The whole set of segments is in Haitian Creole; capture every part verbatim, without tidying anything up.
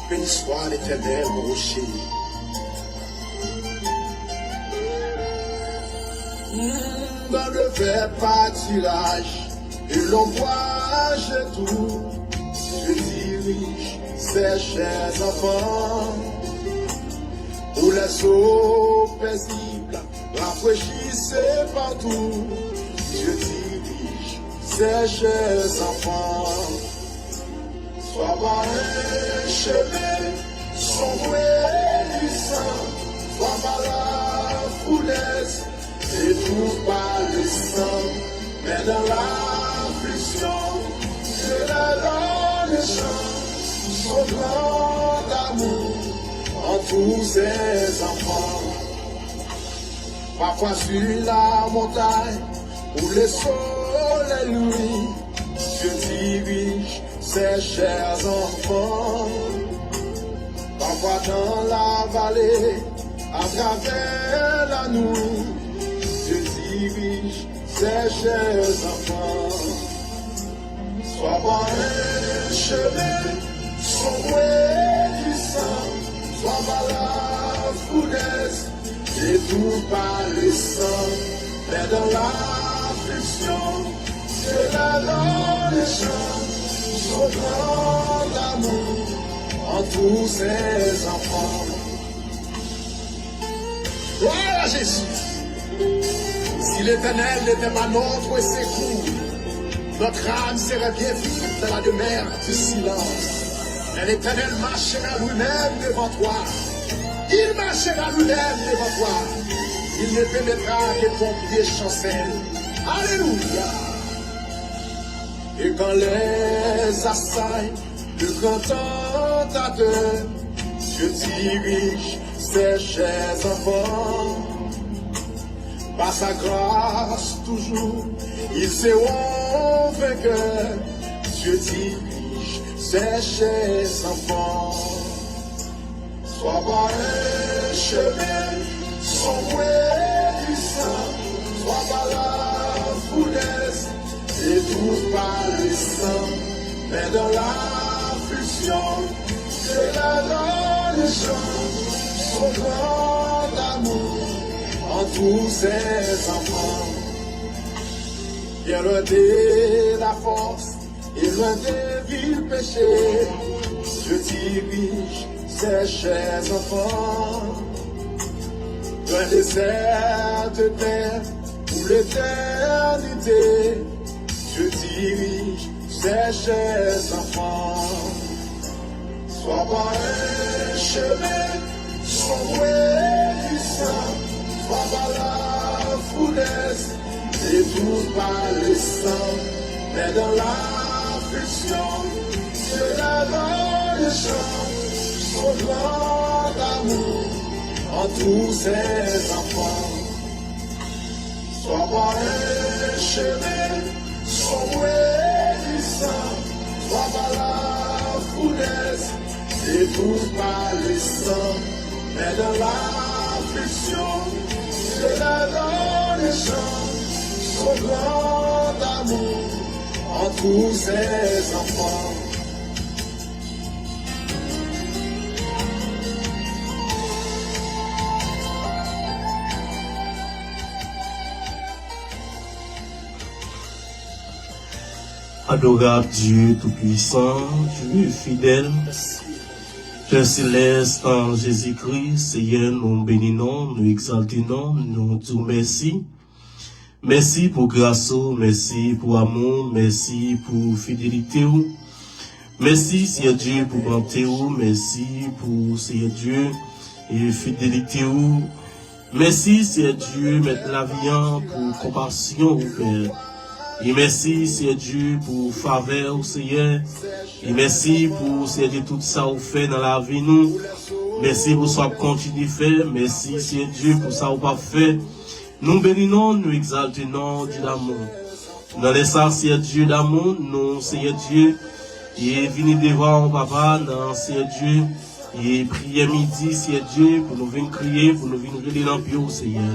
Béni soit l'Éternel, mon rocher. Dans le vert pâturage de l'ombrage doux, Dieu dirige ses chers enfants. Où les eaux paisibles rafraîchissent partout, Dieu dirige ses chers enfants. Soit par un chemin sombre et glissant, soit par la fournaise et tout par le sang. Mais dans l'affliction, Dieu leur donne chance, son grand amour entoure ses enfants. Parfois sur la montagne où le soleil luit, Dieu dirige ses chers enfants. Parfois dans la vallée, à travers la nuit, Dieu dirige ses chers enfants. Soit par un chemin sombre et glissant, soit par la fournaise et tout par le sang. Mais dans l'affliction, Dieu leur donne chance, son grand amour entoure ses enfants. Gloire à Jésus. Si l'Éternel n'était pas notre secours, notre âme serait bien vite dans la demeure du silence. Mais l'Éternel marchera lui-même devant toi. Il marchera lui-même devant toi. Il ne permettra que ton pied chancelle. Alléluia. Et quand les assailles le grand tentateur, Dieu dirige ses chers enfants. Par sa grâce toujours, ils seront vainqueurs. Dieu dirige ses chers enfants. Soit par un chemin sombre et glissant, soit par la fournaise et tout par le sang. Mais dans l'affliction, Dieu leur donne chance, son grand amour entoure ses enfants. Bien loin de la force et loin des vils péchés, Dieu dirige ses chers enfants. Loin de cette terre où l'éternité, Dieu dirige ses chers enfants. Soit par un chemin sombre et glissant, soit par la fournaise et tout par le sang. Mais dans l'affliction, Dieu leur donne chance, son grand amour entoure ses enfants. Soit par un chemin sombre et glissant, soit par la fournaise et tout par le sang. Mais dans l'affliction, Dieu leur donne chance, son grand amour entoure ses enfants. Adorab Dye Toupisan, Dye fidèl, Pè Selès, an Jezikri, Seyè, nou beni non, nou egzalte non, nou di w mèsi. Mèsi pou gras ou, mèsi pou amou, mèsi pou fidelite ou. Mèsi, Seyè Dye, pou bonte ou, mèsi pou, Seyè Dye, e fidelite ou. Mèsi, Seyè Dye, Mèt lavi an, pou konpasyon ou, Pè. E mèsi, Seyè Dye, pou favè ou, Seyè. E mèsi pou, Seyè Dye, tout sa ou fè nan lavi nou. Mèsi pou sa w ap kontinye fè. Mèsi, Seyè Dye, pou sa ou p ap fè. Nou beni non, nou egzalte non, Dye damou. Nan lè sa, Seyè Dye damou, nou, Seyè Dye, e vini devan ou, Papa, nan, Seyè Dye, e priyè midi, Seyè Dye, pou nou vin kriye, pou nou vin rele nan pye w, Seyè.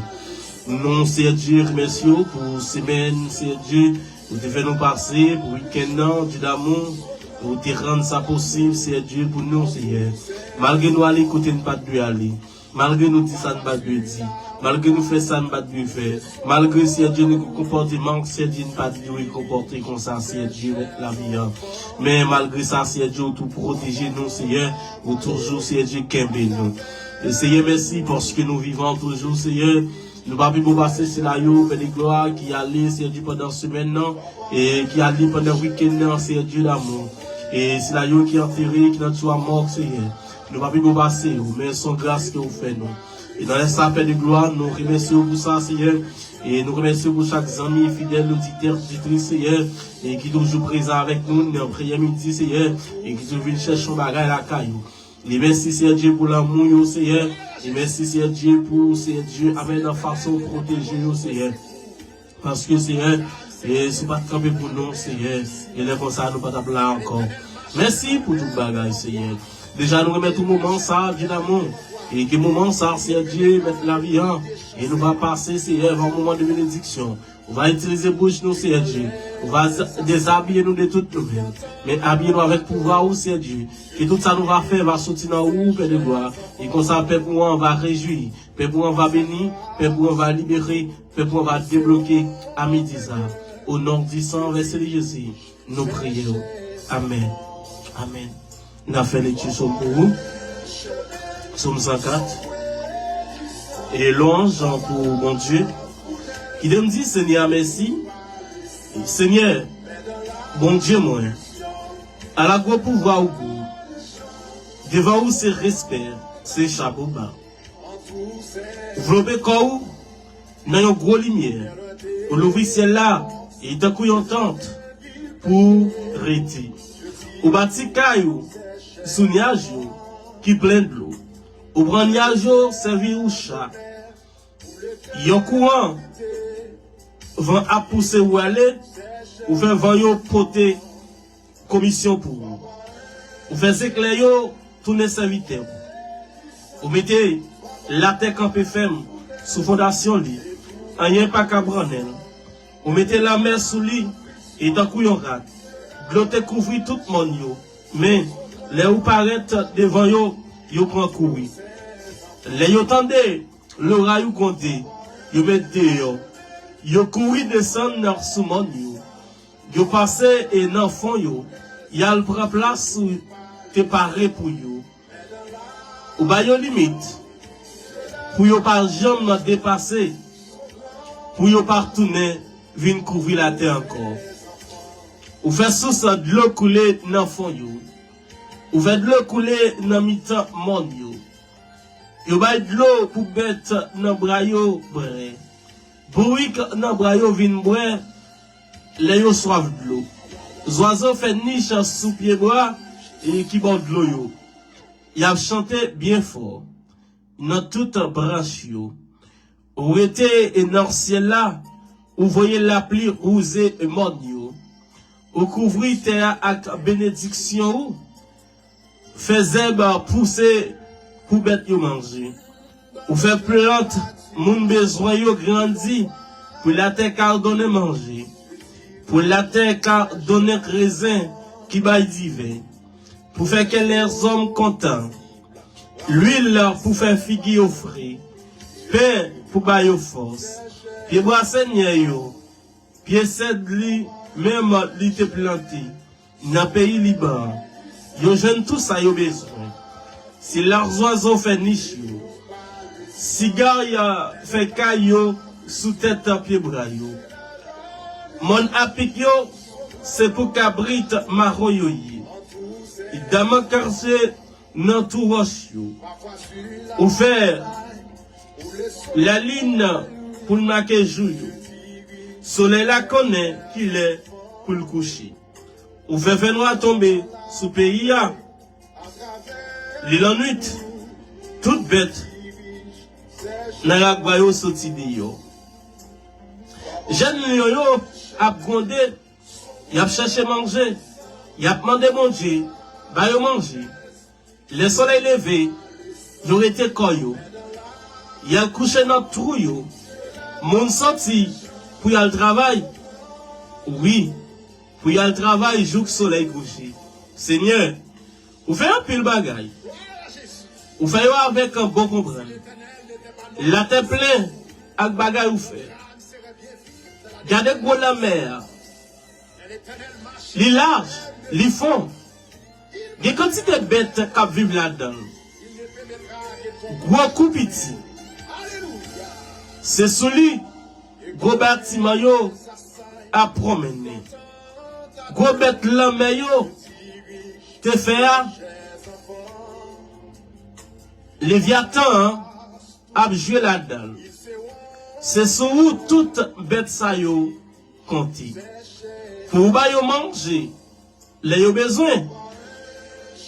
Nou, Seyè Dye, remèsye w pou semèn, Seyè Dye, ou te fè nou pase, pou wikenn nan, Dye damou. Ou te rann sa posib, Seyè Dye, pou nou, Seyè. Malgre nou ale kote n pa t dwe ale, malgre nou di sa n pa t dwe di, malgre nou fè sa n pa t dwe fè, malgre, Seyè Dye, nou gen konpòteman, Seyè Dye, n pa t dwe konpòte konsa, Seyè Dye, Mèt lavi an. Men malgre sa, Seyè Dye, ou tou pwoteje nou, Seyè. Ou toujou, Seyè Dye, kenbe nou. E Seyè, mèsi paske nou vivan toujou, Seyè. Nou pa pi bon pase sila yo, Pè de glwa, ki ale, Seyè Dye, pandan semèn nan, e ki ale pandan wikenn nan, Seyè Dye damou. E sila yo ki antere, ki nan twa mò, Seyè. Nou pa pi bon pase yo, men se yon gras ke ou fè nou. E nan lè sa, Pè de glwa, nou remèsye w pou sa, Seyè. E nou remèsye w pou chak zanmi fidèl, oditè, oditris, Seyè, e ki toujou prezan avèk nou nan priyè midi, Seyè, e ki toujou vin chèche yon bagay lakay ou. E mèsi, Seyè Dye, pou lanmou yo, Seyè. E mèsi, Seyè Dye, pou, Seyè Dye, amèn, nan fason w pwoteje yo, Seyè. Paske, Seyè, e si w pa t kanpe pou nou, Seyè, e lè konsa, nou pa t ap la ankò. Mèsi pou tout bagay, Seyè. Deja, nou remèt ou moman sa, Dye damou. E ke moman sa, Seyè Dye, Mèt lavi an. E nou va pase, Seyè, va yon moman de benediksyon. Ou va itilize bouch nou, Seyè Dye. Ou va z- dezabiye nou de tout nouvèl. Men abiye nou avèk pouvwa ou, Seyè Dye. Ke tout sa nou va fè va soti nan ou, Pè de glwa. E konsa, pèp ou an va rejwi. Pèp ou an va beni. Pèp ou an va libere. Pèp ou an va debloke a midi sa. O non di san vèse de Jezi, nou priye w. Amèn. Amèn. N ap fè lekti sòm pou ou. Sòm san kat. E lwanj pou Bondye. Kite m di Senyè a mèsi. Senyè, Bondye mwen, ala gwo pouvwa ou gwo. Devan ou se respè, se chapo ba. Vlope kò ou nan yon gwo limyè. Ou louvri syèl la, e tankou yon tant pou rete. Ou bati kay ou sou nyaj yo ki plen dlo. Ou pran nyaj yo sèvi ou cha. Yon kouran van ap pouse ou ale, ou fè van yo pote komisyon pou ou. Ou fè zeklè yo tounen sèvitè ou. Ou mete latè kanpe fèm sou fondasyon li, anyen pa ka brannen l. Ou mete lanmè sou li, e tankou yon rad. Dlo te kouvri tout mòn yo, men lè ou parèt devan yo, yo pran kouri. Lè yo tande loray ou gwonde, yo met deyò. Yo kouri desann nan sou mòn yo. Yo pase e nan fon yo, y al pran plas ou te pare pou yo. Ou ba yo limit pou yo pa janm depase, pou yo pa tounen vin kouvri latè ankò. Ou fè sous dlo koule nan fon yo. Ou fè dlo koule nan mitan mòn yo. Yo bay dlo pou bèt nan bra yo bwè. Bourik nan bwa yo vin bwè lè yo swaf dlo. Zwazo fè nich sou pyebwa e ki bò dlo yo. Y ap chante byen fò nan tout branch yo. Ou rete nan syèl la, ou voye lapli wouze mòn yo. Ou kouvri tè a ak benediksyon ou. Fè zèb pouse pou bèt yo manje. Ou fè plant moun bezwen yo grandi, pou latè ka donnen manje, pou latè ka donnen rezen ki bay diven, pou fè kè lèzòm kontan, lwil pou fè figi yo fre, pen pou ba yo fòs. Pyebwa Senyè yo, pye sèd li menm li te plante nan peyi Liban an. Yo jwenn tou sa yo bezwen. Si lak zwazo fè nich yo, sigay fè kay yo sou tèt pyebwa yo. Mòn apik yo, se pou kabrit mawon yo ye. Dam kache nan twou wòch yo. Ou fè lalin pou l make jou yo. Solèy la konnen kilè pou l kouche. Ou fè fènwa tonbe sou peyi a. Li lannwit, tout bèt nan lagwa yo soti deyò. Jèn lyon yo ap gwonde, y ap chèche manje, y ap mande Bondye ba yo manje. Lè solèy leve, yo rete kò yo. Y al kouche nan twou yo. Moun soti pou y al travay. Wi, pou y al travay jouk solèy kouche. Senyè, ou fè anpil bagay. Ou fè yo avèk bon konprann. Latè plen ak bagay ou fè. Gade gwo lanmè a. Li laj, li fon. Gen kantite bèt k ap viv ladan l. Gwo kou piti. Se sou li gwo batiman yo ap pwonmennen. Gwo bèt lanmè yo te fè a, Levyatan an ap jwe ladan l. Se sou ou tout bèt sa yo konte. Pou ou ba yo manje lè yo bezwen.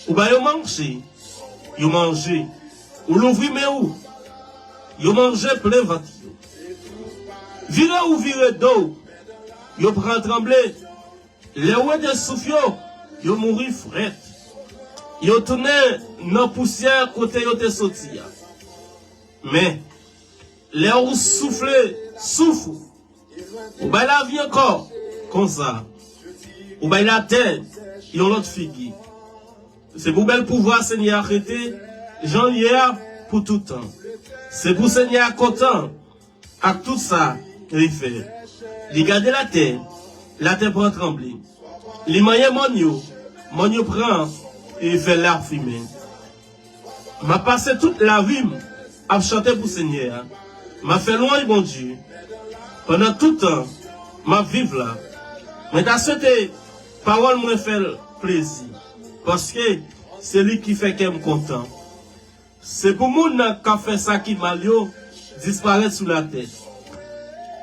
Ou ba yo manje, yo manje. Ou louvri men ou, yo manje plen vant yo. Vire ou vire do, yo pran tranble. Lè ou wete souf yo, yo mouri frèt. Yo tounen nan pousyè kote yo te soti a. Men, lè ou soufle souf ou, ou bay lavi ankò, konsa, ou bay latè yon lòt figi. Se pou bèl pouvwa Senyè a rete jan l ye a pou tout tan. Se pou Senyè a kontan ak tout sa li fè. Li gade latè, latè pran tranble. Li manyen mòn yo, mòn yo pran e fè lafimen. M ap pase tout lavi m ap chante pou Senyè a. M ap fè lwanj Bondye pandan tout tan m ap viv la. Mwen ta swete pawòl mwen fè l plezi, paske se li ki fè kè m kontan. Se pou moun k ap fè sa ki mal yo disparèt sou latè.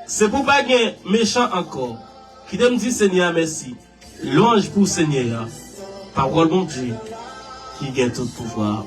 Se pou pa gen mechan ankò. Kite m di Senyè a mèsi. Lwanj pou Senyè a. Pawòl Bondye ki gen tout pouvwa.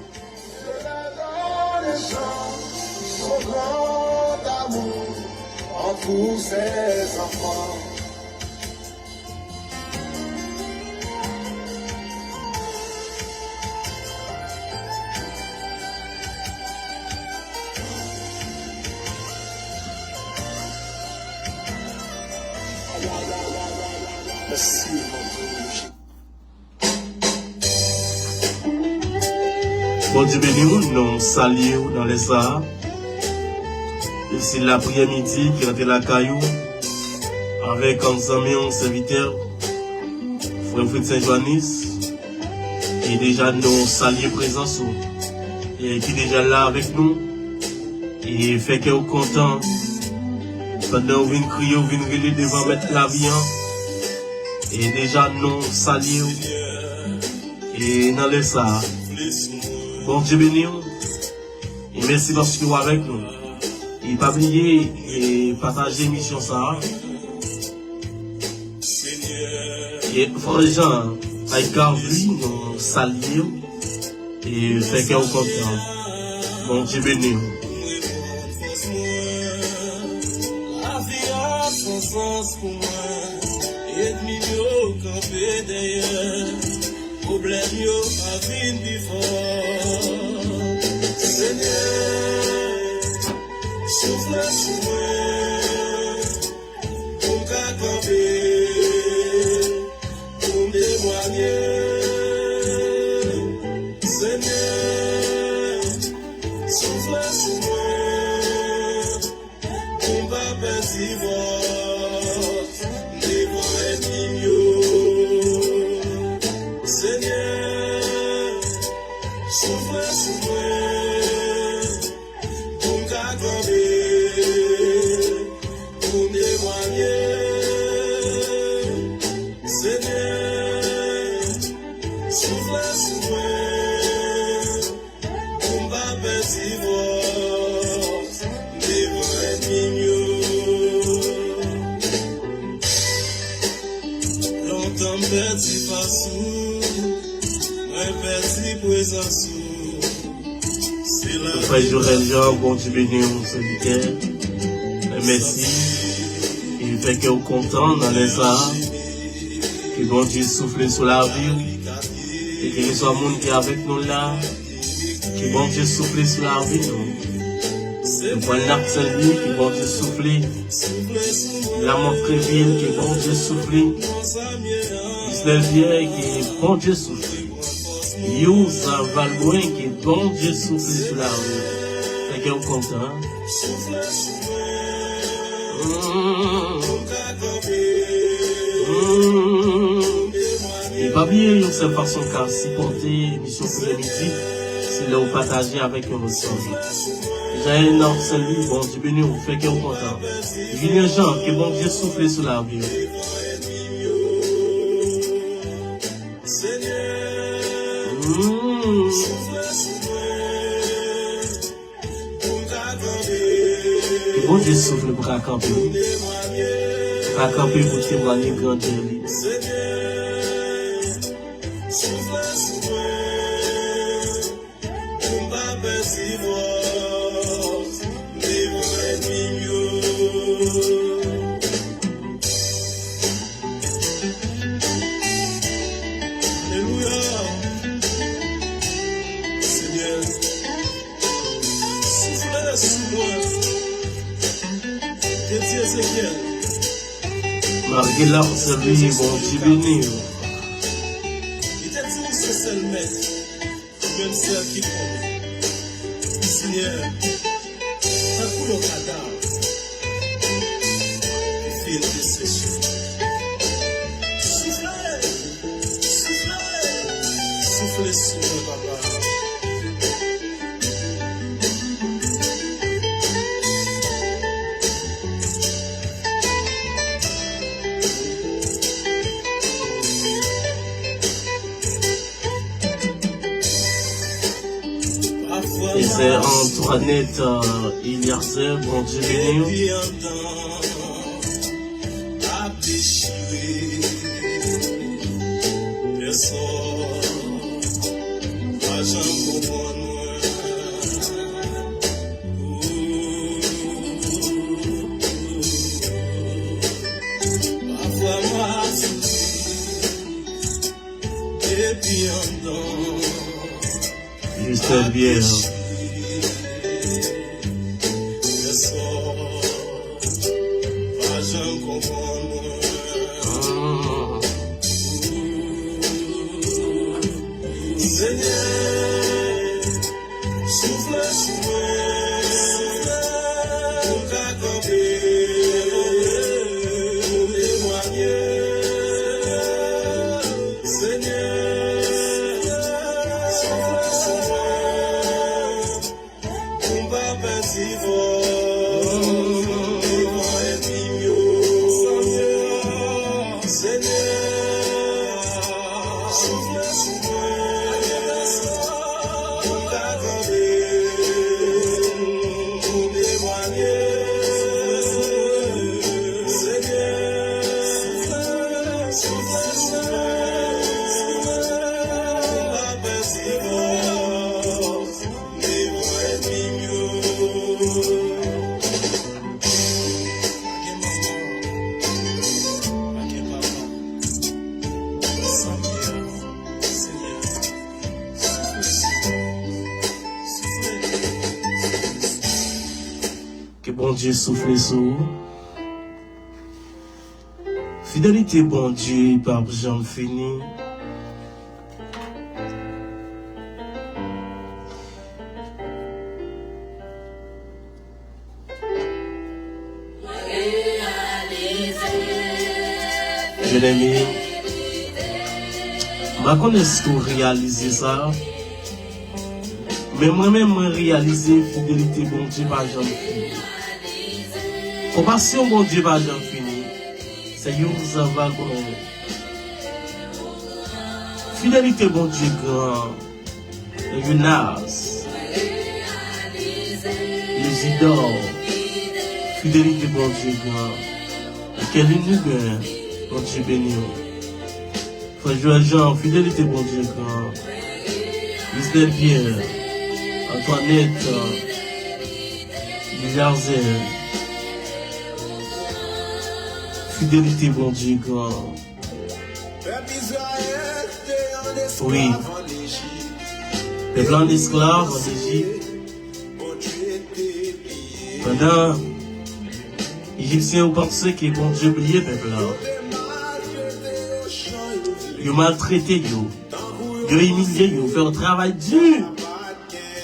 Bondye beni w, nou salye w nan lè sa a. E se lapriyè midi ki rantre lakay ou avèk zanmi w, sèvitè w, frè Fritz Saint Johannes. E deja nou salye prezans ou. E ki deja la avèk nou. E fè kè w kontan pandan w vin kriye, w vin rele devan Mèt lavi an. E deja nou salye w. E nan lè sa a, Bondye beni w. E mèsi paske w avèk nou. E pa bliye, e pataje emisyon sa a. E frè Jean Aykarvli, nou salye w. E fè kè w kontan. Bondye beni w. Lavi a san sans pou mwen. Ènmi m yo kanpe dèyè. Pwoblèm yo pa vin pi fò. Senyè, soufle sou mwen pou m ka kanpe, pou m temwanye. Senyè, soufle sou mwen pou m pa pèdi vòt devan ènmi m yo. Senyè, soufle sou mwen pou m ka kanpe, pou m temwanye. Senyè, soufle sou mwen pou m pa pèdi vòt devan ènmi m yo. Lontan m pèdi fas ou, mwen pèdi prezans ou. Frè Jorel Jean, Bondye beni w, sèvitè. Mèsi. E fè kè w kontan nan lè sa a. Ke Bondye soufle sou lavi w. E kèlkeswa moun ki avèk nou la, ke Bondye soufle sou lavi nou. Nou pran nap sèl li, ke Bondye soufle. Lamont Krevil, ke Bondye soufle. Lèvyè, ke Bondye soufle. Youz Valbwen, ke Bondye soufle sou lavi w. Fè kè w kontan. Mm. Mm. E pa bliye, yon sèl fason w ka sipòte emisyon Priyè Midi, se lè w pataje avèk yon lòt zanmi. Jael Narcel, Bondye beni w, fè kè w kontan. Julien Jean, ke Bondye soufle sou lavi w. Mm. Ke Bondye soufle pou w ka kanpe. Pou w ka kanpe pou w temwaye grandè li. Alelouya. Senyè, soufle sou mwen. Te di Ezekyèl. Malgre l ap sèvi Bondye beni w. Li te di w se sèl mèt. Ou menm sèl ki konnen. Senyè, tankou yon kadav ki fin deseche. Soufle, soufle, soufle sou mwen, papa. E sè Antoinette, euh, Eliazer, Bondye beni w. Pafwa m ap soufri depi anndan. Mister Pierre. Pèsonn pa janm konprann mwen. Senyè, soufle sou mwen, pou m ka kanpe, pou m temwaye. Senyè, soufle sou mwen, pou m pa pèdi fòs devan ènmi m yo. Senyè, soufle sou mwen, pou m ka kanpe, pou m temwaye. Senyè, soufle sou mwen, pou m pa pèdi fòs devan ènmi m yo. Pa gen manman, pa gen papa, san Pierre, Senyè, soufle sou mwen, soufle. Ke Bondye soufle sou ou. Fidelite Bondye p ap janm fini. Byeneme, m pa konn èske w reyalize sa, men mwen menm, mwen reyalize fidelite Bondye pa janm fini. Konpasyon Bondye pa janm fini. Se yon zava konnen. Fidelite Bondye gran. Younas, Isidor, fidelite Bondye gran. Kelly Nubin, Bondye beni w. Frè Joël Jean, fidelite Bondye gran. Mister Pierre, Antoinette, Liliarzel, fidelite Bondye gran. Wi. Pèp la ann esklav ann Ejip. Pandan Ejipsyen yo panse ke Bondye bliye pèp la. Yo maltrete yo. Yo imilye yo, fè yo travay di.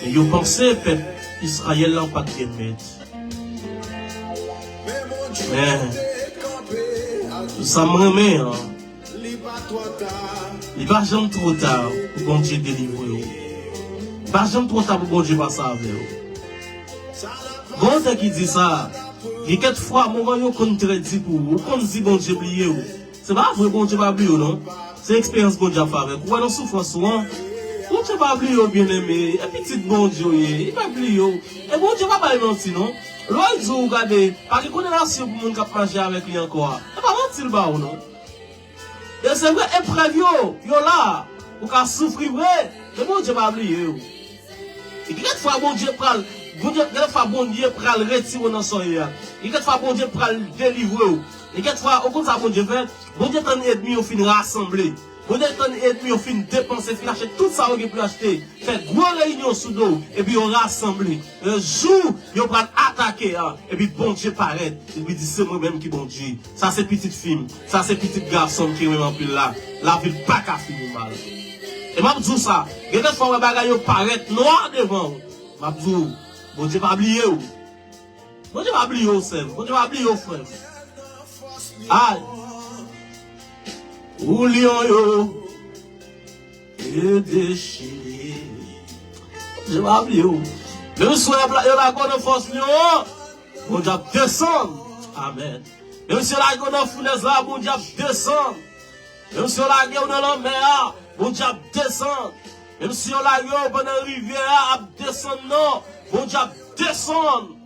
Men yo panse pèp Izrayèl la pa t gen mèt. Men, sa m renmen an, li pa janm twò ta pou Bondye delivre w. Li pa janm twò ta pou Bondye pase avè w. Gon tèks ki di sa, gen kèk fwa moman yo konn trè di pou ou, ou konn di Bondye bliye w. Se pa vre, Bondye pa bliye w non. Se eksperyans Bondye ap fè avèk ou. Ou wè nan soufrans ou an, Bondye pa bliye w, byeneme. E pitit Bondye w ye, li pa bliye w. E Bondye pa bay manti non. Lè w di w gade, pa gen kondanasyon pou moun k ap mache avèk li ankò a. E pa manti l ba w non. E se vre, eprèv yo, yo la. Ou ka soufri vre, men Bondye pa bliye w. E gen kèk fwa Bondye pral, Bondye, gen kèk fwa Bondye pral retire w nan sa w ye a. Gen kèk fwa Bondye pral delivre w. Gen kèk fwa, ou konn sa Bondye fè? Bondye tann ènmi yo fin rasanble. Bondye tann ènmi yo fin depanse, fin achte tout sa yo gen pou yo achte. Fè gwo reyinyon sou do w, epi yo rasanble. Jou yo pral atake a, epi Bondye parèt, epi di, "Se mwen menm ki Bondye. Sa se pitit fi m, sa se pitit gason m ki renmen anpil la. Lavi l pa ka fini mal." E m ap di w sa, gen de fwa w wè bagay yo parèt nwa devan w. M ap di w, Bondye pa bliye w. Bondye pa bliye w, sè m. Bondye pa bliye w, frè m. Ay. Ou lyon yo. E dechire. Bondye pa bliye w. Menm si yo la, yo lage w nan fòs lyon an, Bondye ap desann. Amèn. Menm si yo lage w nan founèz la, Bondye ap desann. Menm si yo lage w nan lanmè a, Bondye ap desann. Menm si yo lage w pandan rivyè a, ap desann nan, Bondye ap desann.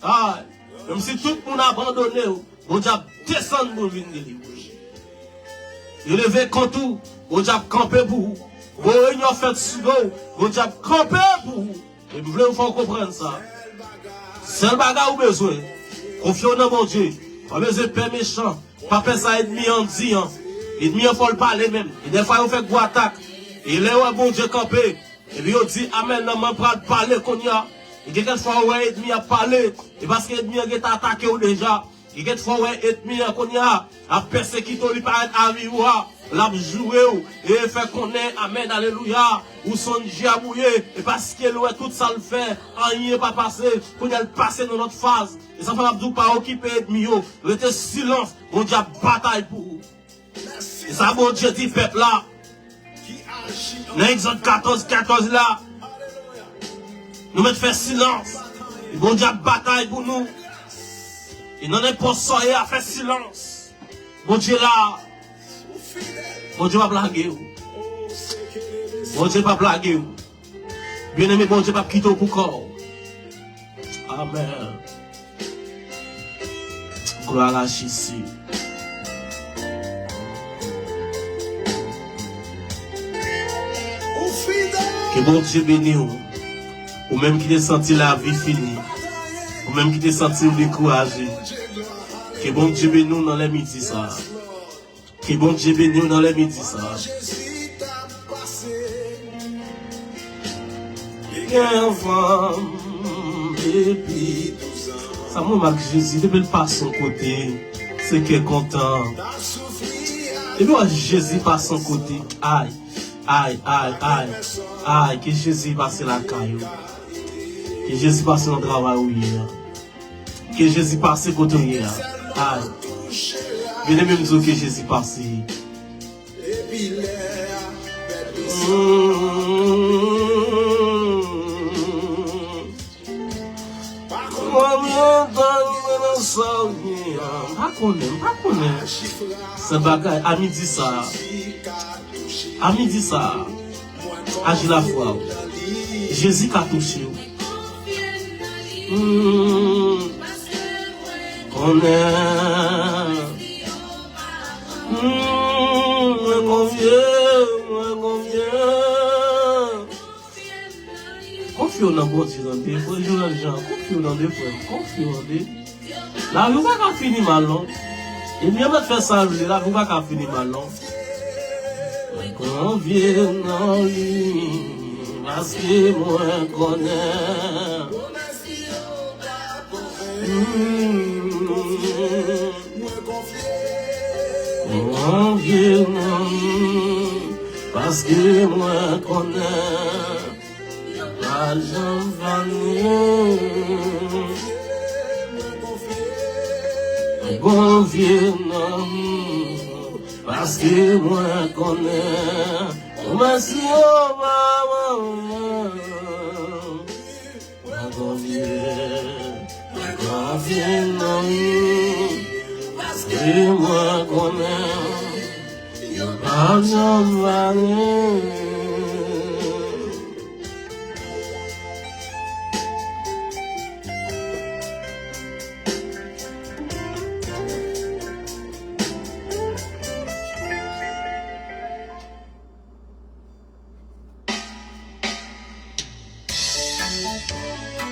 Ay, menm si tout moun abandone w, Bondye ap desann pou l vin delivre w. Yo leve kont ou, Bondye ap kanpe pou ou. Gwo reyinyon fèt sou do w, Bondye ap kanpe pou ou. E m vle w fè w konprann sa. Sèl bagay ou bezwen, konfye w nan Bondye. Pa bezwen pè mechan, pa pè sa ènmi an di an. Ènmi an fò l pale menm. E dèfwa yo fè gwo atak. E lè yo wè Bondye kanpe, epi yo di, "Amèn, nan mwen pral pale kounye a." E gen kèk fwa ou wè ènmi an ap pale, e paske ènmi an gentan atake w deja. Gen kèk fwa ou wè ènmi an kounye a ap pèsekite w, li parèt avi ou a, l ap joure w, e fè konnen, amèn, alelouya, ou se yon dyab ou ye, e paske l wè tout sa l fè, anyen pa pase, kounye a l pase nan lòt faz. E sa fè m ap di w pa okipe ènmi yo, rete silans, Bondye ap batay pou ou. E sa Bondye di pèp la. Nan Egzòd katòz, katòz la, nou mèt fè silans. E Bondye ap batay pou nou. E nan nenpòt sa w ye a, fè silans. Bondye la. Bondye p ap lage w. Bondye p ap lage w. Byeneme, Bondye p ap kite w pou kò w. Amèn. Glwa a Jezi. Ke Bondye beni w. Ou menm ki te santi lavi fini. Ou menm ki te santi w dekouraje. Ke Bondye beni w nan lè midi sa a. Ke Bondye beni w nan lè midi sa a. Li gen yon fanm depi douz an. Sa mwen remak Jezi, depi l pase yon kote, se kè kontan. Depi w wè Jezi pase yon kote, ay, ay, ay, ay, ay, ke Jezi pase lakay ou. Ke Jezi pase nan travay ou ye a. Ke Jezi pase kote w ye a. Ay. Byeneme, m di w ke Jezi pase. Mm. Kòman ta rive nan sa w ye a? M pa konnen, m pa konnen. Se bagay, a midi sa a. A midi sa a. Aji lafwa w. Jezi ka touche w. Mm. Konnen. Mm, mwen konfye, mwen konfye. Konfye w nan Bondye tande, frè Joel Jean, konfye w tande, frè m, konfye w tande. Lavi w pa ka fini mal non. Ènmi an mèt fè sa l vle, lavi w pa ka fini mal non. Mwen konfye nan li, paske mwen konnen. Mm. Mwen konfye nan li. Paske mwen konnen yo pa janm vale. Mwen konfye nan ou, paske mwen konnen ou mèsi yo pa mwen. Mwen konfye, mwen konfye nan ou, paske mwen konnen yo pa janm vale.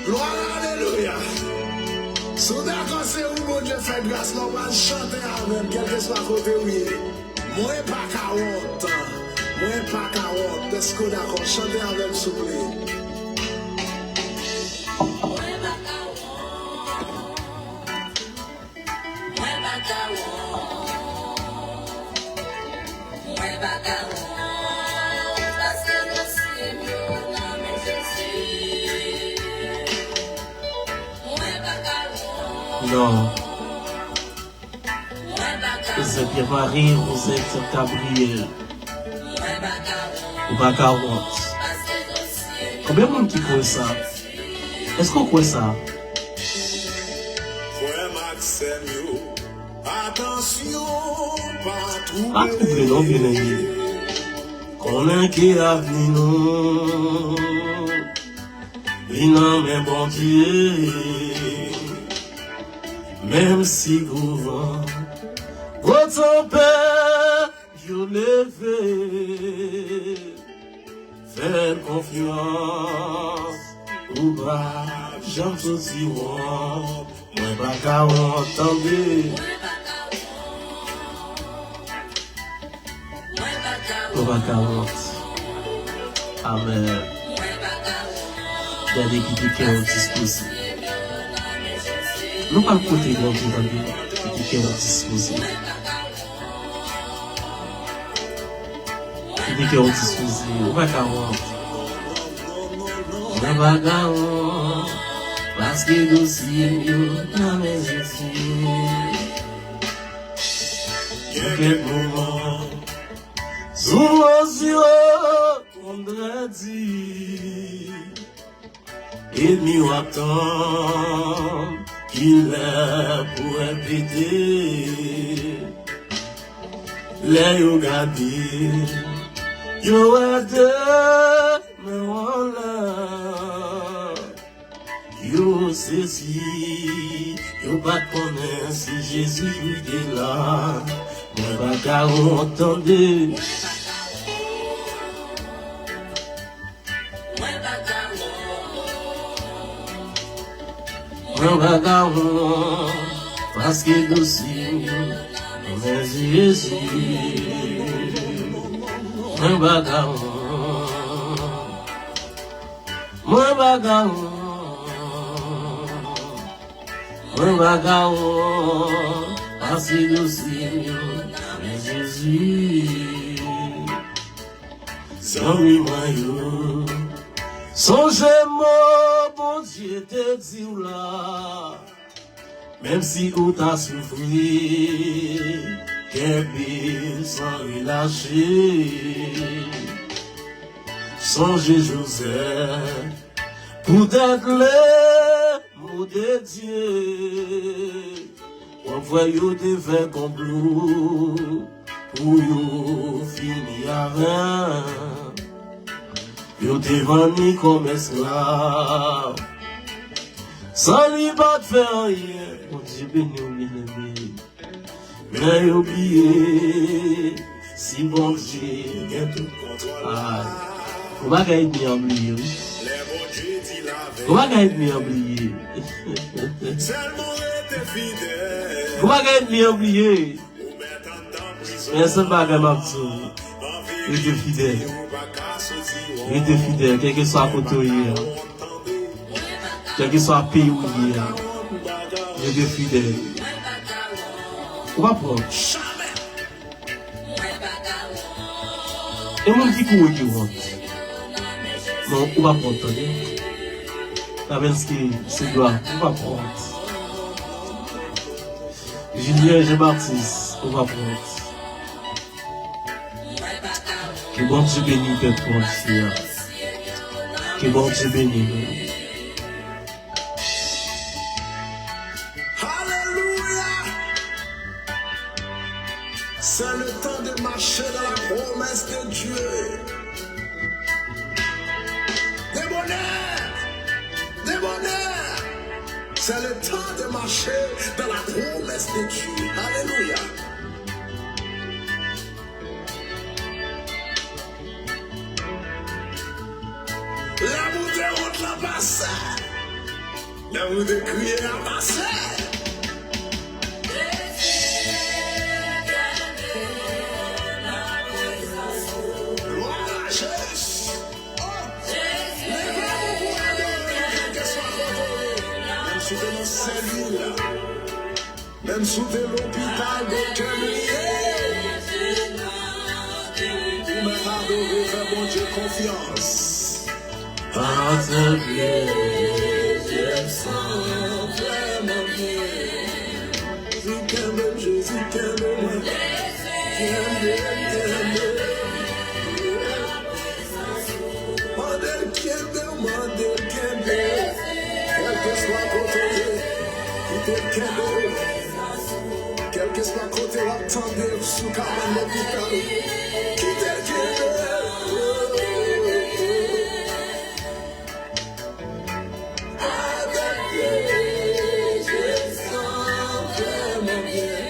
Glwa, alelouya. Si w dakò se ou Bondye fè gras la, w pral chante avè m, kèlkeswa kote w ye. Mwen pa ka wont. Mwen pa ka wont. Èske w dakò? Chante avè m, souple. Mwen pa ka wont. Mwen pa ka wont. Mwen pa ka wont. Paske dosye m yo nan men Jezi. Mwen pa ka wont. Non. Vous êtes bien marié, vous êtes Gabriel. Ou pa ka wont. Konbyen moun ki kwè sa? Èske w kwè sa? Frè m ak sè m yo, atansyon, pa twouble. Pa twouble non, byeneme. Konnen ke avni nou li nan men Bondye. Menm si gwo van, gwo tanpèt yo leve, fè l konfyans, ou p ap janm soti wont. Mwen pa ka wont, tande. Mwen pa ka wont. Amèn. Gade, kite kè w dispoze. Nou pral kote Bondye, tande. Kite kè w dispoze. Kite kè w dispoze. Ou pa ka wont. Mwen pa ka wont. Paske dosye m yo nan men Jezi. Gen kèk moman, sou mesye konn trè di. Enmi w ap tann kilè pou repete. Lè yo gade, yo wè de men w anlè. Yo sezi, yo pa t konnen si Jezi te la. Mwen pa ka wont, tande. Mwen pa ka wont, paske dosye m yo nan men Jezi. Mwen pa ka wont. Mwen pa ka wont. Mwen pa ka wont, paske dosye m yo nan men Jezi. Zanmi mwen yo, sonje mo Bondye te di w la. Menm si ou ta soufri, kenbe san relache. Sonje Jozèf, poutèt le mo de Dye. W ap wè yo te fè konplo pou yo fini avè l. Yo te vann li kòm esklav, san li pa t fè anyen. Bondye beni w, byeneme. Men yo bliye, si Bondye gen tout kontwòl la. Gon bagay ènmi an bliye, wi. Gon bagay ènmi an bliye. Gon bagay ènmi an bliye. Men sèl bagay m ap di w, rete fidèl. Rete fidèl, kèlkeswa kote w ye a. Kèlkeswa peyi w ye a. Rete fidèl. Ou p ap wont. Gen moun ki kouri ki wont. Non, ou p ap wont, tande. Lavenski, se glwa, ou p ap wont. Julien Jean Baptiste, ou p ap wont. Ke Bondye beni pèp Bondye a. Ke Bondye beni nou. Alelouya! C'est le temps de marcher dans la promesse de Dieu. Débonnaire! Débonnaire! C'est le temps de marcher dans la promesse de Dieu. Alelouya! Lè moute wont lan pase. Lè moute kriye a pase. Glwa a Jezi. Oh, leve men w pou adore l, kèlkeswa kote w ye. Menm si w te nan sèl vil la. Menm si w te lopital, doktè bliye. Ou mèt adore, fè Bondye konfyans. Adore, Jezi vrèman byen. Jezi kenbe m, Jezi kenbe mwen. Kenbe, kenbe. Mande l kenbe w, mande l kenbe w. Kèlkeswa kote w ye, kite l kenbe w. Kèlkeswa kote w ap tande w, si w ka jwenn lopital, kite l kenbe w. Adore, Jezi vrèman byen.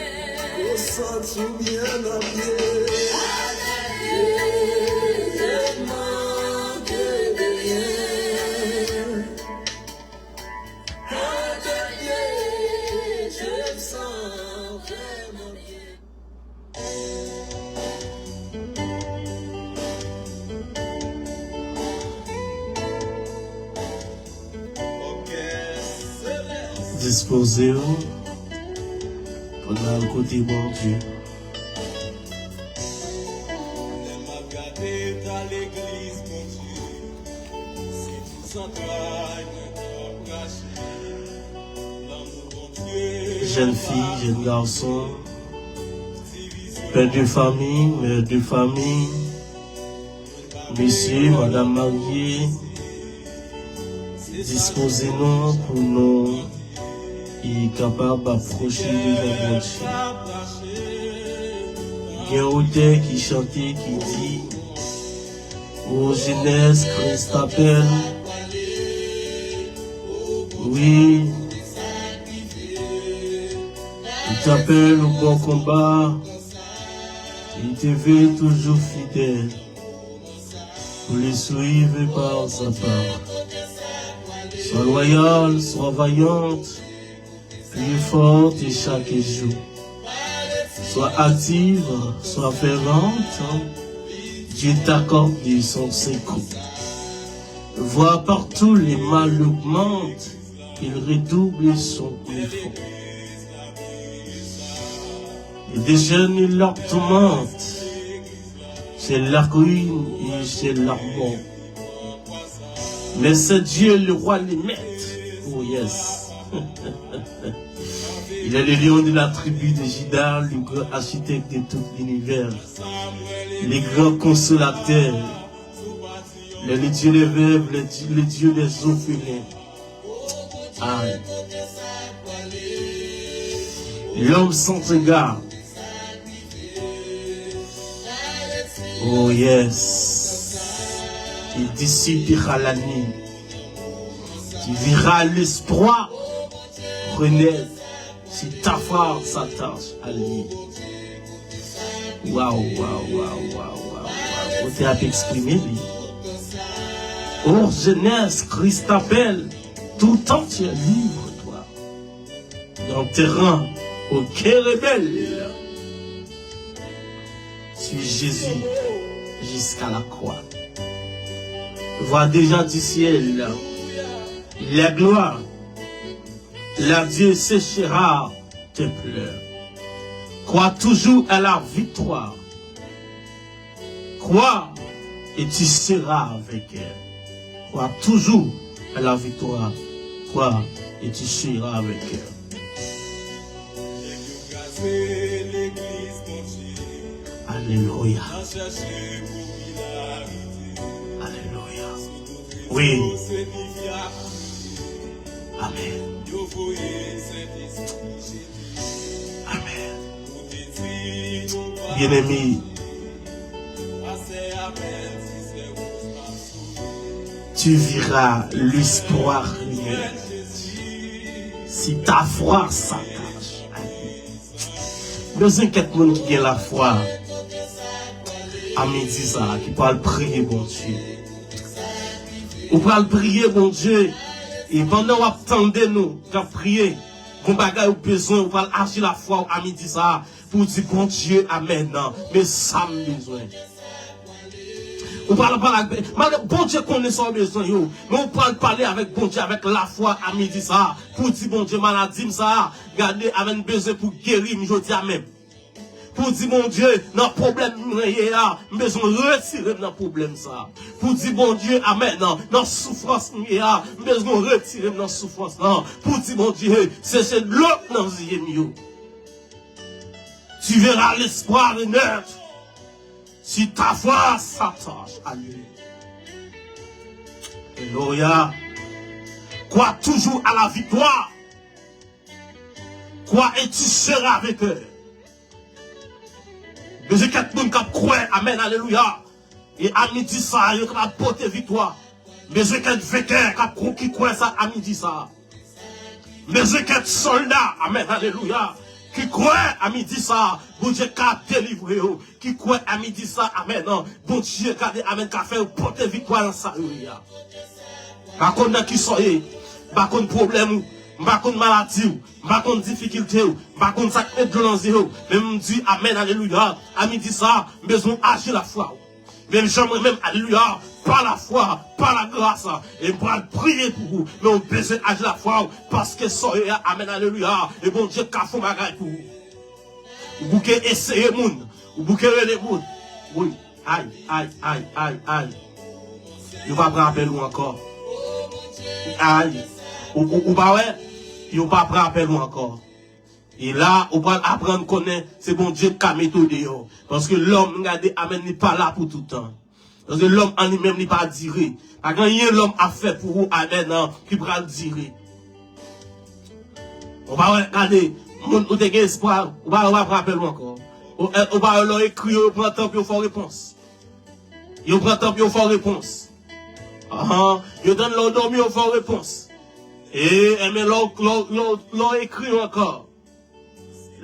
Ou santi w byen nan pye. Dispoze w pou n al kote Bondye. Lè m ap gade eta legliz Bondye, se tout zantray mwen k ap rache. Lanmou Bondye. Jèn fi, jèn gason, pè de fanmi, mè de fanmi, mesye, madanm marye, dispoze nou pou nou e kapab apwoche devan Bondye. Gen otè ki chante ki di, O jenès, Kris t apèl. Wi, li t apèl ou bon konba. Li te vle toujou fidèl. Pou li swiv pa sa pa. Sois loyale, sois vaillante, plus forte chaque jour. Sois active, sois fervente, Dieu t'accorde son secours. Vois partout le mal augmente, il redouble son effort. Il déchaîne la tourmente, c'est la ruine et c'est la mort. Mais c'est Dieu le roi, le maître. Oh yes. Il est le lion de la tribu de Juda, le grand architecte de tout l'univers, le grand consolateur, le, le Dieu des veuves, le, Di- le Dieu des orphelins. Amen. L'homme sans regard. Oh yes. Il dissipera la nuit. Tu verras l'espoir renaître si ta foi s'attache à lui. Waw, waw, waw, waw, waw, waw. Bondye ap eksprime li. Oh jeunesse, Christ t'appelle, tout entier livre-toi. Dans tes rangs, ô cœur rebelle, suis Jésus jusqu'à la croix. Vois déjà du ciel la gloire, là Dieu séchera tes pleurs. Crois toujours à la victoire. Crois et tu seras vainqueur. Crois toujours à la victoire. Crois et tu seras vainqueur. Alelouya. Alelouya. Wi. Amen. Amen. Bien-aimé, tu verras l'histoire renaître si ta foi s'attache à lui. Bezwen kèk moun ki gen lafwa a midi sa a, ki pral priye Bondye. Ou pral priye Bondye, e pandan w ap tande nou k ap priye, gon bagay ou bezwen, ou pral aji lafwa w a midi sa a, pou w di Bondye, amèn, men sa m bezwen. Ou pral pale ak, malgre Bondye konnen sa w bezwen yo, men ou pral pale avèk Bondye avèk lafwa a midi sa a, pou w di Bondye, maladi m sa a, gade, amèn, bezwen pou geri m jodi a menm. Pou di Bondye, nan pwoblèm mwen ye a, m bezwen retire m nan pwoblèm sa. Pou di Bondye, amèn, nan, nan soufrans mwen ye a, m bezwen retire m nan soufrans lan. Pou di Bondye, seche dlo nan zye m yo. Tu verras l'espoir renaître si ta foi s'attache à lui. Alléluia. Crois toujours à la victoire. Crois et tu seras vainqueur. Bezwen kèk moun k ap kwè, amèn, alelouya. E a midi sa a, yo kapab pote viktwa. Bezwen kèk venkè k ap kwè, ki kwè sa a midi sa a. Bezwen kèk sòlda, amèn, alelouya, ki kwè a midi sa a, Bondye ka delivre yo. Ki kwè a midi sa a, amèn, Bondye gade, amèn, ka fè yo pote viktwa nan sa yo ye a. M pa konn nan ki sa w ye. M pa konn pwoblèm ou. M pa konn maladi w. M pa konn difikilte w. M pa konn sa k met dlo nan zye w. Men m di, amèn, alelouya. A midi sa a, m bezwen aji lafwa w. Menm jan mwen menm, alelouya, pa lafwa, pa lagras, e m pral priye pou ou. Men w bezwen aji lafwa w, paske sa w ye a, amèn, alelouya, e Bondye ka fè yon bagay pou ou. Ou bouke eseye moun, ou bouke rele moun. Wi, ay, ay, ay, ay, ay. Yo pa pran apèl ou ankò. Ay, ou, ou, ou pa wè? Yo pa pran apèl ou ankò. E la, ou pral aprann konnen se Bondye k ka mete w deyò. Paske lòm, gade, amèn, li pa la pou tout tan. Paske lòm an li menm, li pa dire. Pa gen anyen lòm ap fè pou ou, amèn, nan, ki pral dire. Ou pa wè, gade, moun ou te gen espwa, ou pa, ou pa pran apèl ou ankò. Ou, ou pa wè lè w ekri yo, yo pran tan pou yo fè w repons. Yo pran tan pou yo fè w repons. Ahan, yo tann lè w dòmi, yo fè w repons. E, enben, lè w, lè w, lè w, lè w ekri yo ankò.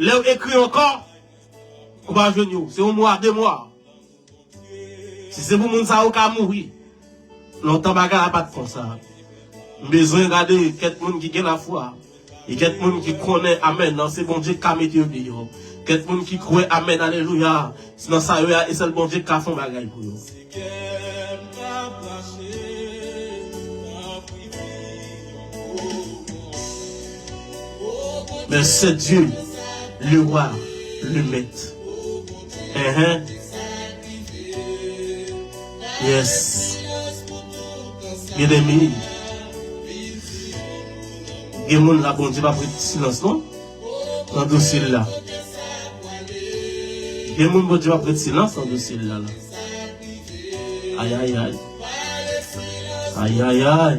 Lè w ekri yo ankò, ou pa jwenn yo. Se yon mwa, de mwa. Si se pou moun sa yo ka mouri. Lontan bagay la pa t konsa. M bezwen gade kèk moun ki gen lafwa. E kèk moun ki konnen, amèn, nan se Bondye k ka mete yo deyò. Kèk moun ki kwè, amèn, alelouya, nan sa yo ye a, e sèl Bondye k ka fè yon bagay pou yo. Men se Dye, le wa, le mèt. Enhen. Yes. Byeneme, gen moun la Bondye p ap ret silans non nan dosye l la. Gen moun Bondye p ap ret silans nan dosye l la la. Ay, ay, ay. Ay, ay, ay.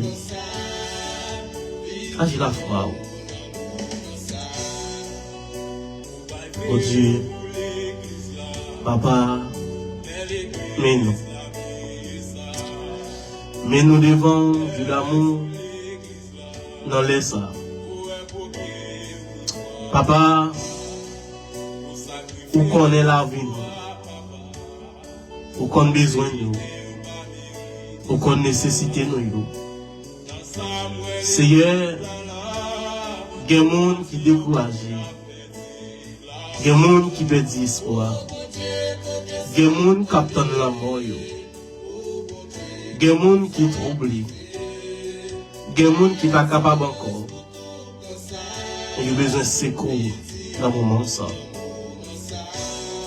Aji lafwa w. Bondye, Papa, men nou. Men nou devan w, Dye damou, nan lè sa a. Papa, ou konnen lavi nou. Ou konn bezwen nou. Ou konn nesesite nou yo. Seyè, gen moun ki dekouraje. Gen moun ki pèdi espwa. Gen moun k ap tann lanmò yo. Gen moun ki twouble. Gen moun ki pa kapab ankò. Yo bezwen sekou nan moman sa.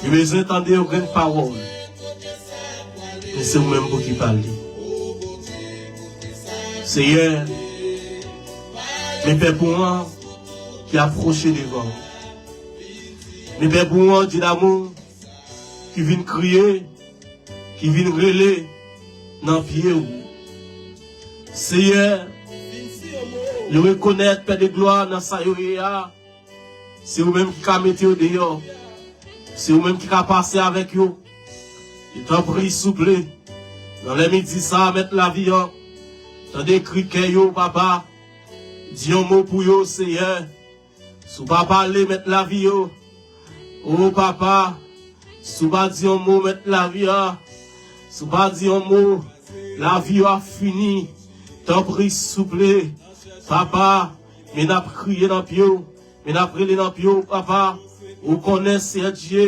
Yo bezwen tande yon grenn pawòl. Men Se ou menm pou ki pale. Seyè, men pèp ou an ki apwoche devan ou. Men pèp ou an, Dye damou, ki vin kriye, ki vin rele nan pye ou. Seyè, yo rekonèt, Pè de glwa, nan sa yo ye a, se ou menm ki ka mete yo deyò. Se ou menm ki ka pase avèk yo. E tanpri, souple, nan lè midi sa a, Mèt lavi an, tande kri kè yo, Papa. Di yon mo pou yo, Seyè. Si w pa pale, Mèt lavi yo, o Papa, si w pa di yon mo, Mèt lavi a, si w pa di yon mo, lavi yo ap fini. Tanpri, souple, Papa, men n ap kriye nan pye w, men n ap rele nan pye w, Papa. Ou konnen, Seyè Dye,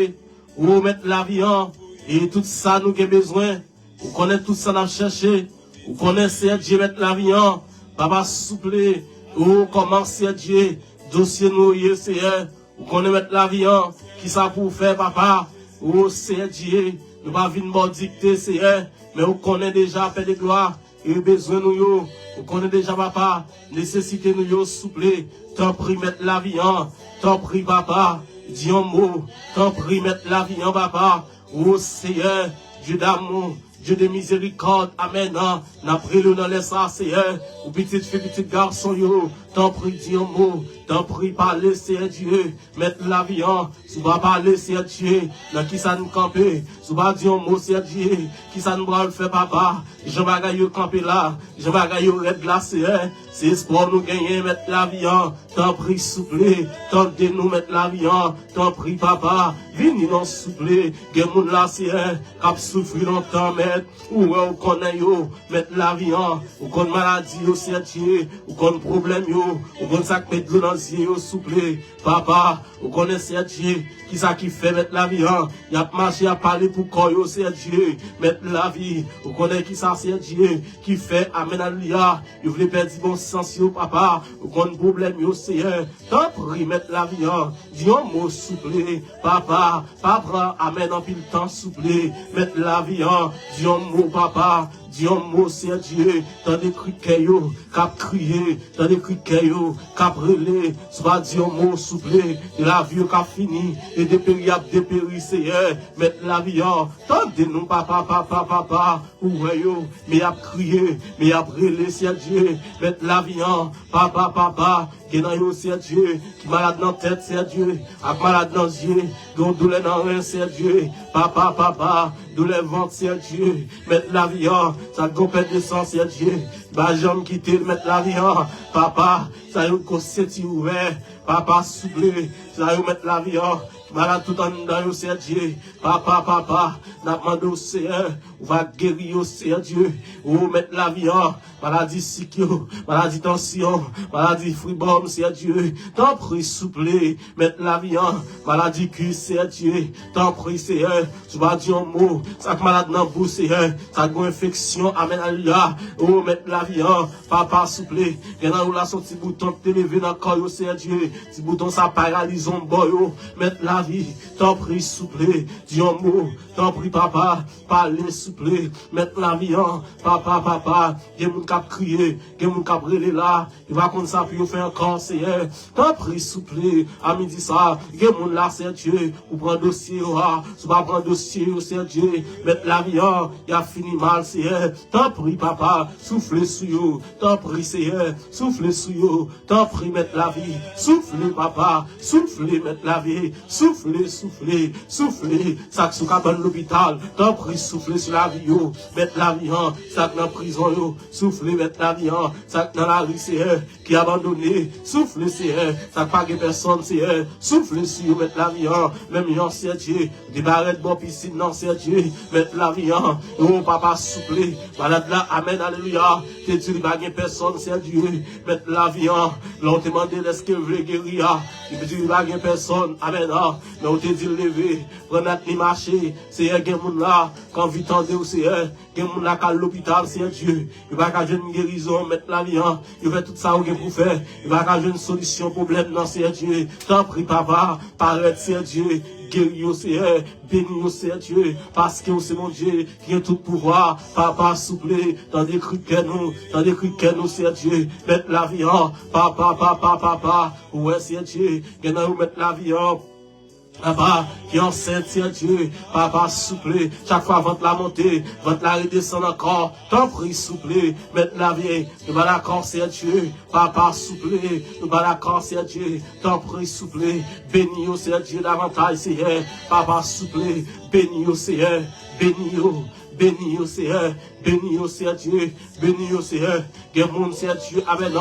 ou Mèt lavi an, e tout sa nou gen bezwen. Ou konnen tout sa n ap chèche. Ou konnen, Seyè Dye, Mèt lavi an. Papa, souple, o kòman, Seyè Dye, dosye nou ye, Seyè. Ou konnen, Mèt lavi an, kisa pou w fè, Papa. O Seyè Dye, nou pa vin ba w dikte, Seyè, men ou konnen deja, Pè de glwa, e bezwen nou yo. Ou konnen deja, Papa, nesesite nou yo, souple. Tanpri, Mèt lavi an. Tanpri, Papa, di yon mo. Tanpri, Mèt lavi an, Papa. O Seyè, Dye damou, Dye de mizerikòd, amèn. N ap rele w nan lè sa a, Seyè, pou pitit fi, pitit gason yo. Tanpri, di yon mo. Tanpri, pale, Seyè Dye. Mèt lavi an, si w pa pale, Seyè Dye, nan kisa n kanpe? Si w pa di yon mo, Seyè Dye, kisa n pral fè, Papa? Jan bagay yo kanpe la, jan bagay yo rèd la, Seyè, se espwa nou genyen, Mèt lavi an. Tanpri, souple, tande nou, Mèt lavi an. Tanpri, Papa, vini non, souple. Gen moun la, Seyè, k ap soufri lontan, Mèt. Ou wè, ou konnen yo, Mèt lavi an. Ou konn maladi yo, Seyè Dye. Ou konn pwoblèm yo. Ou konn sa k met dlo nan zye yo, souple. Papa, ou konnen, Seyè Dye, kisa ki fè, Mèt lavi an, y ap mache, y ap pale pou kò yo, Seyè Dye. Mèt lavi, ou konnen kisa, Seyè Dye, ki fè, amèn, alelouya, yo vle pèdi bon sans yo, Papa. Ou konn pwoblèm yo, Seyè. Tanpri, Mèt lavi an, di yon mo, souple. Papa, pa pran, amèn, anpil tan, souple. Mèt lavi an, di yon mo, Papa. Di yon mo, Seyè Dye, tande kri kè yo k ap kriye, tande kri kè yo k ap rele. Si w pa di yon mo, souple, e lavi yo k ap fini, e deperi y ap deperi, Seyè. Mèt lavi an, tande nou, Papa, Papa, Papa. Ou wè yo, men y ap kriye, men y ap rele, Seyè Dye. Mèt lavi an, Papa, Papa, gen nan yo, Seyè Dye, ki malad nan tèt, Seyè Dye, ak malad nan zye, gen yon doulè nan ren, Seyè Dye. Papa, Papa, doulè vant, Seyè Dye. Mèt lavi an, sa k gen pèt de san, Seyè Dye, pa janm kite l, Mèt lavi an. Papa, sa yo ko senti ouvè. Papa, souple, sa yo, Mèt lavi an, ki malad tout anndan yo, Seyè Dye. Papa, Papa, n ap mande w, Seyè, ou va geri yo, Seyè Dye. O, Mèt lavi an, maladi sik yo, maladi tansyon, maladi fribòm, Seyè Dye. Tanpri, souple, Mèt lavi an, maladi kis, Seyè Dye. Tanpri, Seyè, si w pa di yon mo, sa k malad nan bouch, Seyè, sa k gen enfeksyon, amèn, alelouya. O, Mèt lavi an, Papa, souple, gen nan yo la se yon ti bouton ki te leve nan kò yo, Seyè Dye. Ti bouton sa paralize yon bò yo. Mèt lavi, tanpri, souple, di yon mo. Tanpri, Papa, pale, souple. Mèt lavi an, Papa, Papa, gen moun k ap kriye, gen moun k ap rele la. Yo pa konn sa pou yo fè ankò, Seyè. Tanpri, souple, a midi sa, gen moun la, Seyè Dye, ou pran dosye yo a. Si w pa pran dosye yo, Seyè Dye, Mèt lavi an, y ap fini mal, Seyè. Tanpri, Papa, soufle sou yo. Tanpri, Seyè, soufle sou yo. Tanpri, Mèt lavi, soufle, Papa, soufle, Mèt lavi, soufle, soufle, soufle. Sa k sou kabann lopital, tanpri, soufle sou lavi yo. Mèt lavi an, sa k nan prizon yo, soufle, Mèt lavi an. Sa k nan lari, Seyè, ki abandone, soufle, Seyè. Sa k pa gen pèsonn, Seyè, soufle sou yo, Mèt lavi an. Menm jan, Seyè Dye, te parèt bò pisin nan, Seyè Dye, Mèt lavi an. O, Papa, souple, malad la, amèn, alelouya, te di li pa gen pèsonn, Seyè Dye, Mèt lavi an. Lè w te mande l èske l vle geri a, li te di li pa gen pèsonn, amèn an. Men ou te di l leve, pran nat li mache. Seyè, gen moun la k anvi tande w, Seyè. Gen moun la k al lopital, Seyè Dye. Yo pa ka jwenn gerizon, Mèt lavi an. Yo fè tout sa yo gen pou fè. Yo pa ka jwenn solisyon pwoblèm nan, Seyè Dye. Tanpri, Papa, parèt, Seyè Dye. Geri yo, Seyè. Beni yo, Seyè Dye. Paske w se Bondye ki gen tout pouvwa. Papa, souple, tande kri kè nou. Tande kri kè nou, Seyè Dye. Mèt lavi an. Papa, papa, papa. Ou wè, Seyè Dye. Gen nan yo, Mèt lavi an. Papa, ki ansent, Seyè Dye, Papa, souple, chak fwa vant la monte, vant la redesann ankò, tanpri, souple, Mèt lavi, nou pa dakò, Seyè Dye, Papa, souple, nou pa dakò, Seyè Dye, tanpri, souple, beni yo, Seyè Dye, davantaj, Seyè, Papa, souple, beni yo, Seyè, beni yo, beni yo, Seyè, beni yo, Seyè Dye, beni yo, Seyè, gen moun, Seyè Dye, amèn,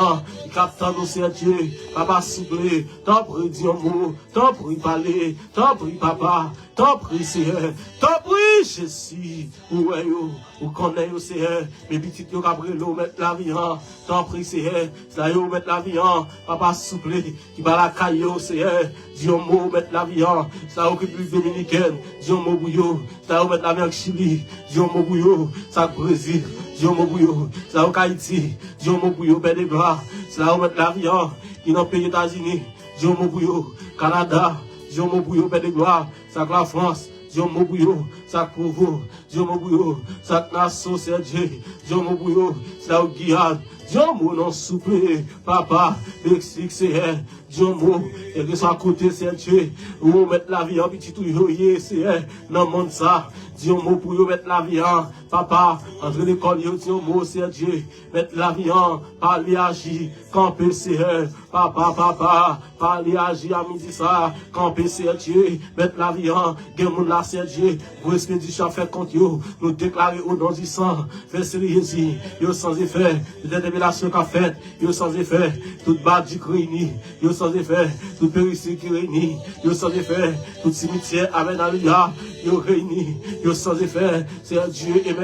ki ap tann ou, Seyè Dye, Papa, souple, tanpri, di yon mo, tanpri pale, tanpri papa, tanpri Seyè, tanpri Jezi, ou wè yo, ou konnen yo Seyè, men pitit yo k ap rele w Mèt lavi an, tanpri Seyè, sa yo Mèt lavi an, papa souple, ki pa lakay yo Seyè, di yon mo Mèt lavi an, sa yo ki Repiblik Dominikèn, di yon mo pou yo, sa yo Mèt lavi an k Chili, di yon mo pou yo, sa k Brezil, di yon mo pou yo, sa yo k Ayiti, di yon mo pou yo, Pè de glwa, sa yo Mèt lavi an, ki nan peyi Etazini, di yon mo pou yo. Kanada, di yon mo pou yo, Pè de glwa. Sa k Lafrans, di yon mo pou yo. Sa k Pwovo, di yon mo pou yo. Sa k Naso, Seyè Dye, di yon mo pou yo. Sa yo Giyàn, di yon mo non souple. Papa, Meksik, Seyè, di yon mo. Kèlkeswa kote, Seyè Dye, ou Mèt lavi an, pitit ou yo ye, Seyè, nan mond sa. Di yon mo pou yo, Mèt lavi an. Papa, antre lekòl yo, di yon mo, Seyè Dye. Mèt lavi an, pale aji, kanpe Seyè, papa, papa, pale aji a midi sa, kanpe Seyè Dye, mèt lavi an, gen moun la Seyè Dye, gwo espedisyon ap fèt kont yo, nou deklare o non di san, vèse de Jezi, yo san efè, tout entèpelasyon k ap fèt, yo san efè, tout badik reyini, yo san efè, tout peristil ki reyini, yo san efè, tout simityè, amèn, alelouya, yo reyini, yo san efè, Seyè Dye, amèn.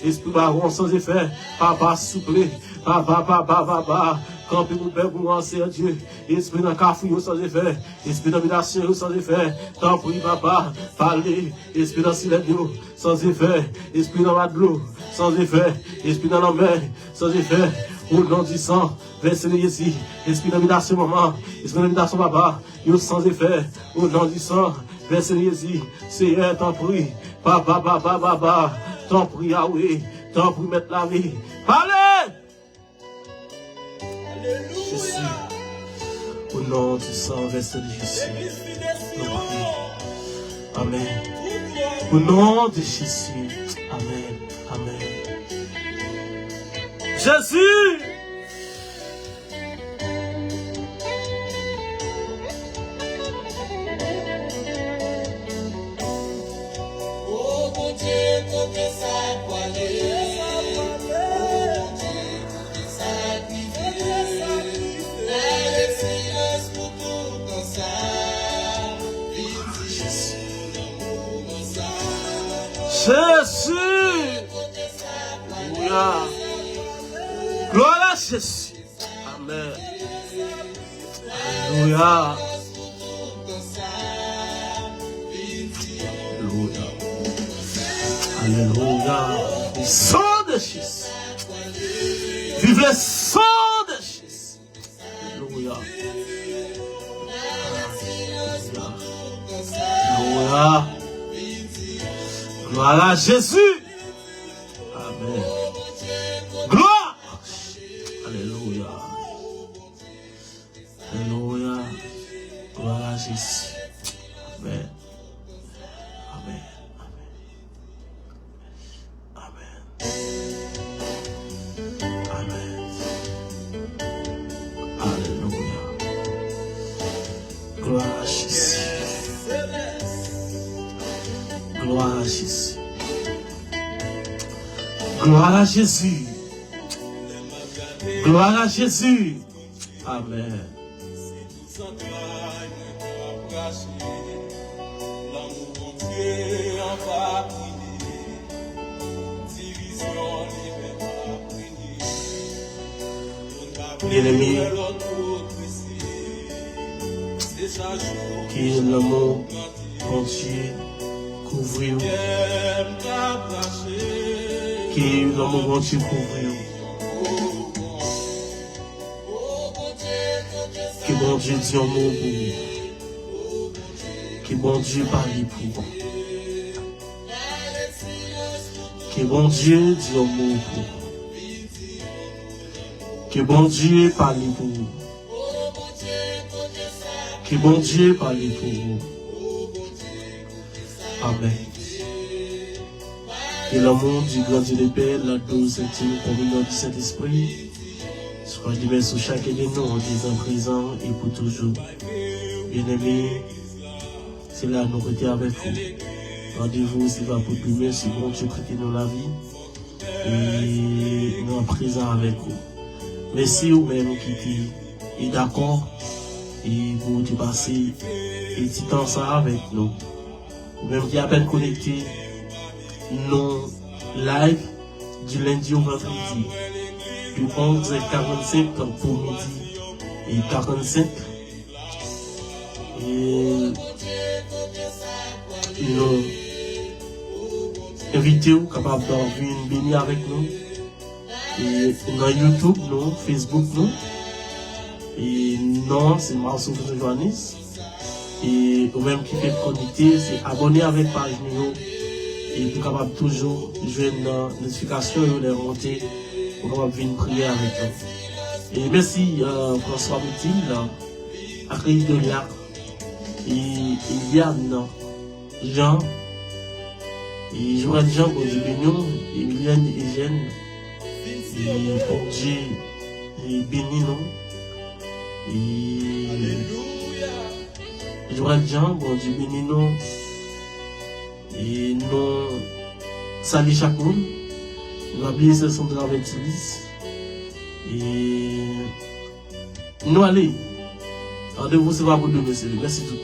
Espri bawon san efè, papa souple, papa, papa, papa, kanpe pou pèp ou an, Seyè Dye. Espri nan kafou yo san efè, espri nan mitasyon yo san efè, tanpri, papa, pale, espri nan silèn yo san efè, espri nan madlo san efè, espri nan lanmè san efè, o non di san, vèse de Jezi, espri nan mitasyon manman, espri nan mitasyon papa, yo san efè, o non di san, vèse de Jezi, Seyè, tanpri, papa, papa, papa, tanpri, Yawe, tanpri, mèt lavi, pale! Jezi, o non di san, vèse de Jezi, nou priye. Amèn. O non de Jezi, amèn, amèn. Jezi! O Bondye, kote sa pwale? O Bondye, kote sa k rive? Nan silans pou toutan sa, vin di nou nan moman sa. Jezi! Alelouya! Glwa a Jezi! Amèn. Alelouya. Alelouya. Alelouya. San de Jezi. Viv le san de Jezi. Alelouya. Alelouya. Alelouya. Glwa a Jezi. Amèn. Glwa. Alelouya. Alelouya. Glwa a Jezi. Amèn. Amèn. Amèn. Amèn. Alelouya. Glwa a Jezi. Glwa a Jezi. Glwa a Jezi. Glwa a Jezi. Amèn. Byeneme, ki Ke lanmou Bondye kouvri w. Ke lanmou Bondye kouvri w. Ke Bondye di yon mo pou ou. Ke Bondye pale pou ou. Ke Bondye di yon mo pou ou. Ke Bondye pale pou ou. Ke Bondye pale pou ou. Amèn. Que l'amour du grand Dieu le Père, la douce et intime communion du Saint-Esprit soit demeure sur chacun de nous, dès à présent et pour toujours. Bien-aimés, se la nou rete avèk ou. Randevou se va pou demen, si Bondye prete nou lavi. E nou ap prezan avèk ou. Mèsi ou menm ki te e dakò e pou ou te pase e ti tan sa avèk nou. Ou menm ki apèn konekte, nou live du lundi au vendredi de onze heures quarante-cinq pou midi e quarante-cinq. E nou envite w kapab vin beni avèk nou. E nan YouTube nou, Facebook nou. E non, se Marceau Foucault Johannes. E ou menm ki fèk konekte, se abòne avèk paj nou yo. E pou kapab toujou jwenn nan notifikasyon yo lè yo monte, pou kapab vin priye avèk nou. E mèsi, euh, François Moutil, Akeyi Doniak, e Eliane Jean, e Joël Jean, Bondye beni w, Emilienne Eugène, e Bondye e beni nou. E Joël Jean, Bondye beni nou. E nou salye chak moun. Nou pa bliye sè Sandra Vertilis. E nou ale. Randevou se pa pou demen, se mèsi tout moun.